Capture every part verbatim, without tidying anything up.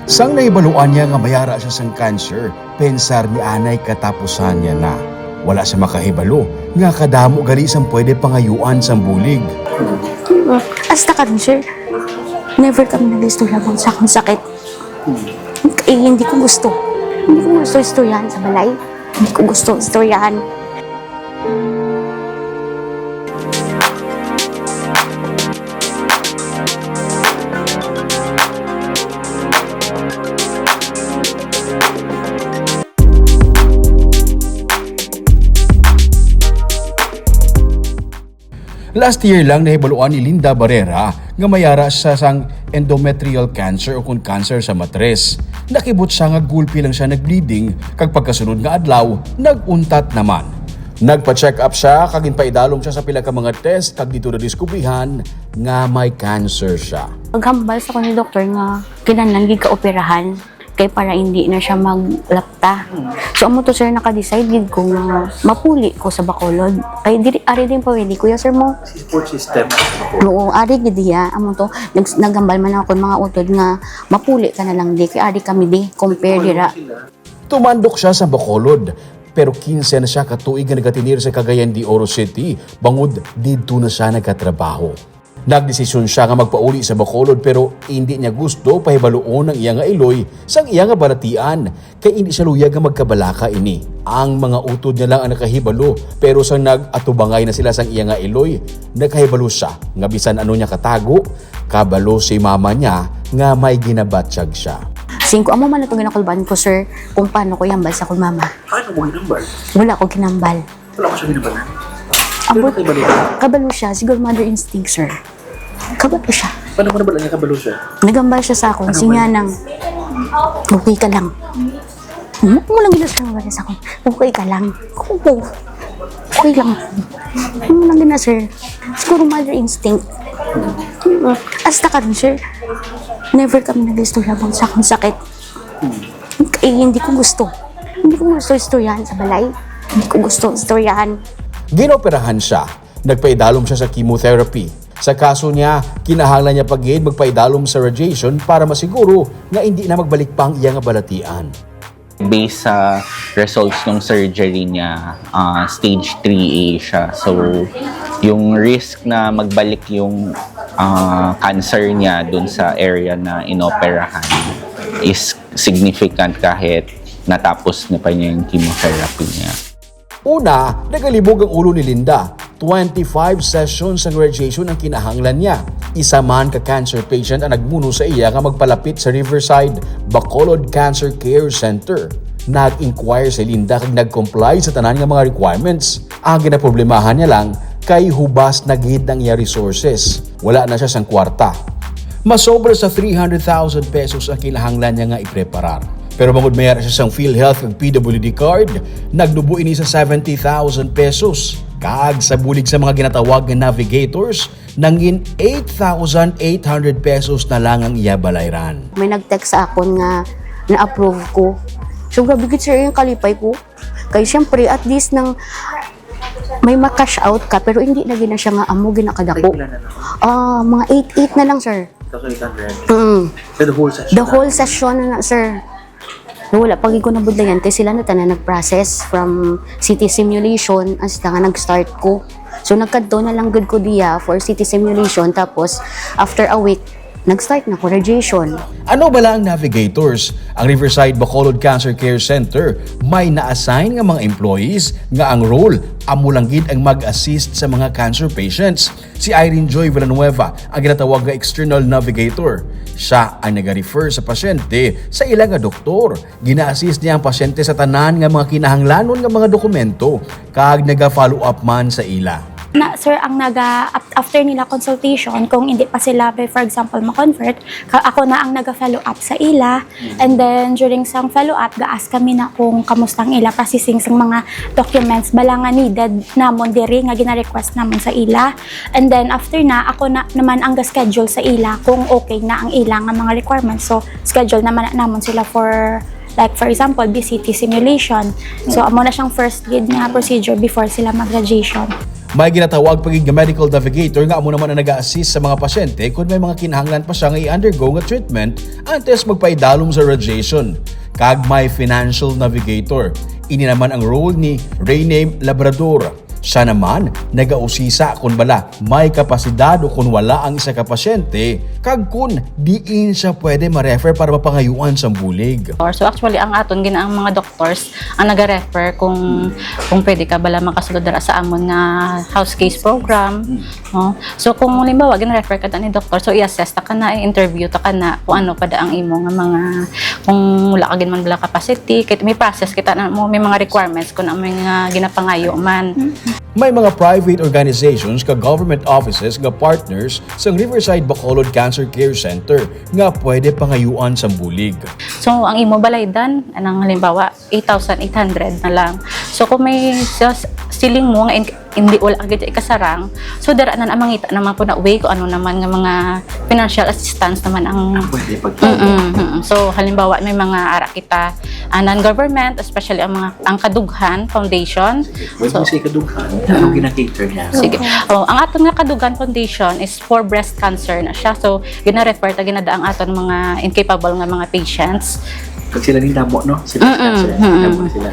Sang nahibaluan niya nga may ara siya sang cancer, pensar ni anay katapusan niya na. Wala siya makahibalo nga kadamo gali sang pwede pangayuan sang bulig. Hasta karon, sir, never kami nag-istorya about sa akong sakit. Eh, hindi ko gusto. Hindi ko gusto istoryahan sa balay. Hindi ko gusto istoryahan. Last year lang nahibaluan ni Linda Barrera nga may ara siya sang endometrial cancer o kon cancer sa matres. Nakibot siya nga gulpi lang siya nag-bleeding, kag pagkasunod nga adlaw, nag-untat naman. Nagpa-check up siya kag ginpaidalom siya sa pila ka mga test kag dito nadiskubrihan nga may cancer siya. Paghambal sa ko ni doktor nga kinahanglan gid ka operahan kay para hindi na siya maglapta. So amo to, sir, naka-decide gid ko nga mapuli ko sa Bacolod. Kay diri, ari din pwede, kuya, sir, mo. Support system. Oo, ari gid diya. Amo to, nag naghambal man ako mga utod nga mapuli ka na lang di kay ari kami di compare dira. Tumandok siya sa Bacolod, pero kinse na siya ka tuig nga nagatinir sa Cagayan de Oro City, bangod didto na siya nagatrabaho. Nagdesisyon siya nga magpauli sa Bacolod, pero indi niya gusto pahibaluon ang iya nga iloy sang iya nga balatian, kay indi siya luyag nga magkabalaka ini. Ang mga utod niya lang ang nakahibalo, pero sang nag-atubangay na sila sang iya nga iloy, nakahibalo siya nga bisan ano niya katago, kabalo si mama niya nga may ginabatyag siya. Singko amo man itong ginakulban ko, sir, kung paano ko ihambal sa akong mama. Paano mo ginambal? Wala ko ginambal. Wala ko siya ginambal. Ambot, Ano kay balo? Kabalo siya, siguro mother instinct, sir. Kabalo siya. Paano mo nabal niya kabalo siya? Nagambal siya sa akon, Ano sinya man? nang, okay ka lang. Mo lang gina, sir, nga sa akon, okay ka lang. Oo. Okay lang. Mo lang gina, sir. Siguro mother instinct. Hasta karon, sir, never kami nag-istorya about sa akong sakit. Eh, hindi ko gusto. Hindi ko gusto istoryahan sa balay. Hindi ko gusto istoryahan. Ginoperahan siya. Nagpaidalom siya sa chemotherapy. Sa kaso niya, kinahanglan niya pa gid magpaidalom sa radiation para masiguro nga indi na magbalik pa ang iya nga balatian. Based sa results ng surgery niya, ah, stage three A siya. So, yung risk na magbalik yung ah, cancer niya dun sa area na inoperahan is significant kahit natapos na pa niya yung chemotherapy niya. Una, nagalibog ang ulo ni Linda. Twenty-five sessions sang radiation ang kinahanglan niya. Isa man ka cancer patient ang nagmuno sa iya nga magpalapit sa Riverside Bacolod Cancer Care Center. Nag-inquire si Linda kag nag-comply sa tanan nga mga requirements. Ang ginaproblemahan niya lang kay hubas na gid ang iya resources. Wala na siya sang kwarta. Masobra sa three hundred thousand pesos ang kinahanglan niya nga ipreparar. Pero bangod may ara siya sang PhilHealth ug P W D card, nagdubo ini sa seventy thousand pesos. Kag sa bulig sa mga ginatawag nga navigators, nangin eight thousand eight hundred pesos na lang ang iya balayran. May nag-text sa akon nga na-approve ko. So, grabe gid, sir, yung kalipay ko. Kay siyempre, at least nang may ma-cash out ka, pero hindi na gina siya nga amo ginakadako. Ah, mga eight eight na lang, sir. Thousand eight hundred. Mm. So the whole session. The whole session na, na, sir. Wala pa gid ko nabudlayan kay sila na tanan nag-process from C T simulation hasta nga nag-start ko. So nagkadto na lang gud ko diya for C T simulation, tapos after a week nag-start na ko radiation. Ano bala ang navigators? Ang Riverside Bacolod Cancer Care Center may na-assign nga mga employees nga ang role amo lang gid ang mag-assist sa mga cancer patients. Si Irene Joy Villanueva ang ginatawag nga external navigator. Siya ang nag-refer sa pasyente sa ila nga doktor. Gina-assist niya ang pasyente sa tanan nga mga kinahanglanon nga mga dokumento kag naga-follow up man sa ila. Na, sir, ang naga ap- after nila consultation, kung hindi pa sila, by, for example, ma-convert, ka- ako na ang naga-follow up sa ila. And then during sang follow up, ga-ask kami na kung kamusta ang ila processing sang mga documents bala nga needed namon diri nga gina-request namon sa ila. And then after na, ako na naman ang ga-schedule sa ila kung okay na ang ila nga mga requirements. So schedule naman na namon sila for, like, for example, B C T simulation. So amo na siyang first gid nga procedure before sila mag-radiation. May ginatawag pa gid nga medical navigator nga amo naman ang nag-a-assist sa mga pasyente kon may mga kinahanglan pa siya nga i-undergo nga treatment antes magpaidalom sa radiation. Kag may financial navigator. Ini naman ang role ni Rename Labrador. Siya naman nagausisa kon bala may kapasidad o kon wala ang isa ka pasyente kag kon diin siya pwede ma-refer para mapangayuan sang bulig. Or so actually ang aton gina ang mga doctors ang naga-refer kung kung pwede ka bala makasulod dira sa amon nga house case program, no? So kung halimbawa gin-refer ka ta ni doctor, so i-assess ta ka na, i-interview ta ka na kung ano pa da ang imo nga mga, kung wala ka gid man bala capacity, kit may process kita na mo, may mga requirements kung ano nga ginapangayo man. May mga private organizations ka government offices nga partners sang Riverside Bacolod Cancer Care Center nga pwede pangayuan sang bulig. So ang imo balaydan anang halimbawa eight thousand eight hundred na lang. So kung may sa ceiling mo nga in, hindi wala ka gid ikasarang, so dira na ang mangita naman po na way kung ano naman nga mga financial assistance naman ang Pwede pag Mm, mm. So halimbawa may mga ara kita ah, non-government, especially ang mga ang Kadughan Foundation. Pwede So- mo siya kadughan. Anong gina-cater niya? Sige. Oh, ang aton nga Kadughan Foundation is for breast cancer na siya. So gina-refer ta ginada ang aton mga incapable nga mga patients. Pag sila ni damo, no? Sila Mm-mm, cancer. mm-mm. Damo sila.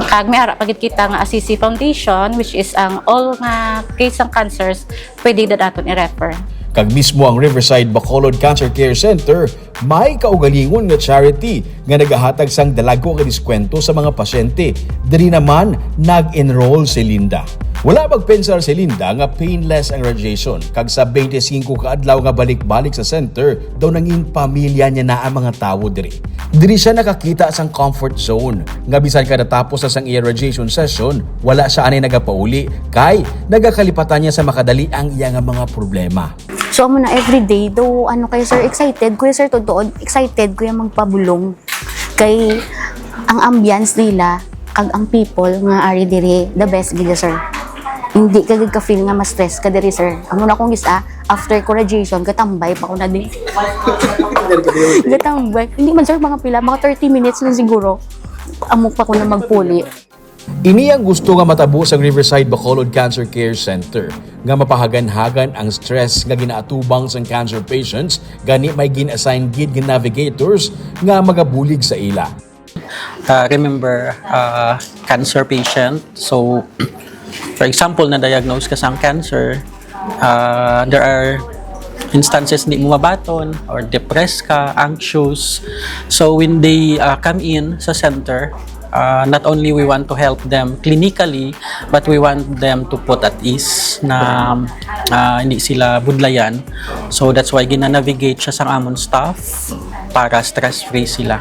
Kag may ara pa gid kita nga Assisi Foundation, which is ang all nga case sang cancers pwede da naton i-refer. Kag mismo ang Riverside Bacolod Cancer Care Center may kaugalingon nga charity nga nagahatag sang dalagko nga diskwento sa mga pasyente. Diri naman nag-enroll si Linda. Wala magpensar si Linda nga painless ang radiation, kag sa twenty-five ka adlaw nga balik-balik sa center, daw nangin pamilya niya na ang mga tawo diri. Diri siya nakakita sang comfort zone, nga bisan kada tapos sa sang iya radiation session, wala siya anay nagapauli, kay nagakalipatan niya sa makadali ang iya nga mga problema. So amo na everyday, though ano kay sir, excited ko sir, totoo, excited ko yung magpabulong. Kay ang ambience nila, kag ang people nga ari diri, the best gid sir. Hindi ka gid ka-feel nga ma-stress ka diri sir. Amo na kung gisa, after ko radiation, gatambay pa ko na din. Gatambay. Hindi man sir, mga pila, mga thirty minutes na siguro. Amo pa ko na magpuli. Ini ang gusto nga matabo sa Riverside Bacolod Cancer Care Center nga mapahaganhagan ang stress nga ginaatubang sang cancer patients, gani may gin-assign gid nga navigators nga magabulig sa ila. Uh, remember, uh, cancer patient. So, for example, na-diagnose ka sang cancer, uh, there are instances hindi mo mabaton or depressed ka, anxious. So when they uh, come in sa center, uh, not only we want to help them clinically, but we want them to put at ease na uh, hindi sila budlayan. So that's why gina-navigate siya sa amon staff para stress-free sila.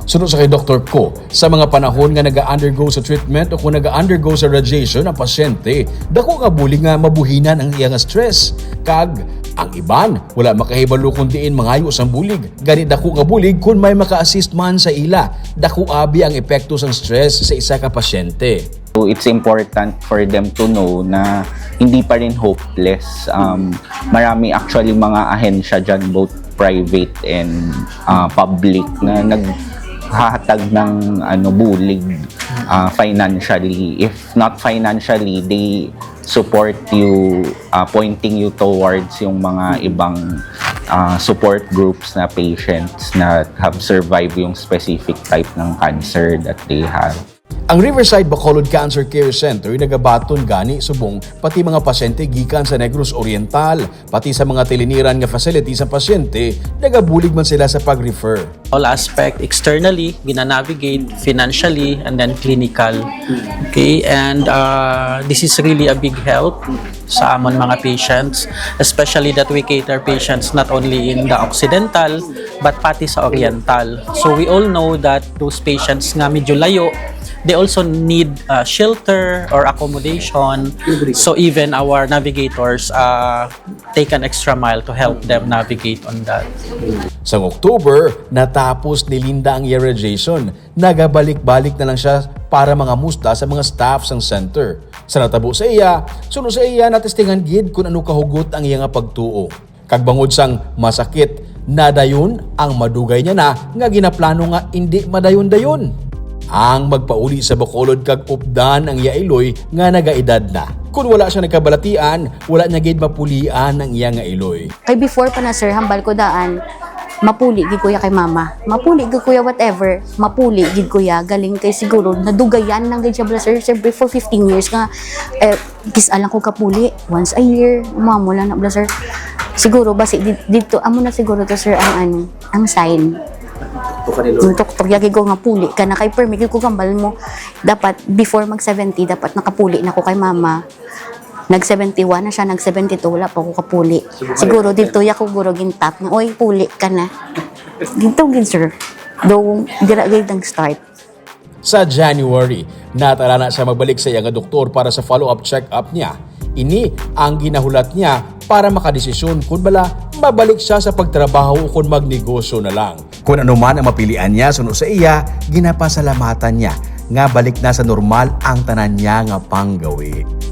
Suno sa kay Doktor Ko, sa mga panahon nga naga-undergo sa treatment o kung naga-undergo sa radiation ang pasyente, dako nga bulig nga mabuhinan ang iya nga stress. Kag ang iban, wala makahibalo kung diin mangayo sang bulig. Gani dako nga bulig kung may maka-assist man sa ila. Dako abi ang epekto sang stress sa isa ka pasyente. So it's important for them to know na hindi pa rin hopeless. Um, marami actually mga ahensya dyan, both private and uh, public, na naghahatag ng ano, bulig uh, financially. If not financially, they support you, uh, pointing you towards yung mga ibang uh, support groups na patients na have survived yung specific type ng cancer that they have. Ang Riverside Bacolod Cancer Care Center nagabaton gani subong pati mga pasyente gikan sa Negros Oriental, pati sa mga tiliniran nga facility sa pasyente, nagabulig man sila sa pag-refer. All aspect, externally, gina-navigate, financially, and then clinical. Okay, and uh, this is really a big help sa amon mga patients, especially that we cater patients not only in the occidental but pati sa oriental. So we all know that those patients nga medyo layo, they also need uh, shelter or accommodation. So even our navigators uh, take an extra mile to help them navigate on that. Sang October, natapos ni Linda ang iya radiation. Nagabalik-balik na lang siya para mangamusta sa mga staff sang center. Sa natabo sa iya, suno sa iya, natestingan gid kung ano kahugot ang iya nga pagtuo. Kag bangod sang masakit, nadayon ang madugay niya na nga ginaplano nga indi madayon-dayon. Ang magpauli sa Bacolod kag updan ang iya iloy nga nagaedad na. Kun wala siya nagkabalatian, wala niya gid mapulian ang iya nga iloy. Kay before pa na, sir, hambal ko daan, mapuli gid ko ya kay mama. Mapuli gid ko ya, whatever. Mapuli gid ko ya. Galing kay siguro, nadugayan lang gid siya, bala, sir. Siyempre, for fifteen years nga, eh, kis-a lang ko kapuli. Once a year, mamo lang na, bala, sir. Siguro, basi di- dito, amo na siguro to, sir, ang ano, ang sign. Yung tuktok, yagi ko nga puli ka na kay permi gid ko kambal mo. Dapat, before mag seventy, dapat nakapuli na ko kay mama. Nag seventy-one na siya, nag seventy-two, wala pa ko kapuli. Siguro dito ya ko guro gintap nga, "Oy, puli ka na." Dito gid, sir. Do, dira gid ang start. Sa January, natala na siya magbalik sa iya nga doktor para sa follow-up check-up niya. Ini ang ginahulat niya para makadesisyon kun bala mabalik siya sa pagtrabaho o kun magnegosyo na lang. Kun ano man ang mapilian niya suno sa iya, ginapasalamatan niya nga balik na sa normal ang tanan niya nga panggawi.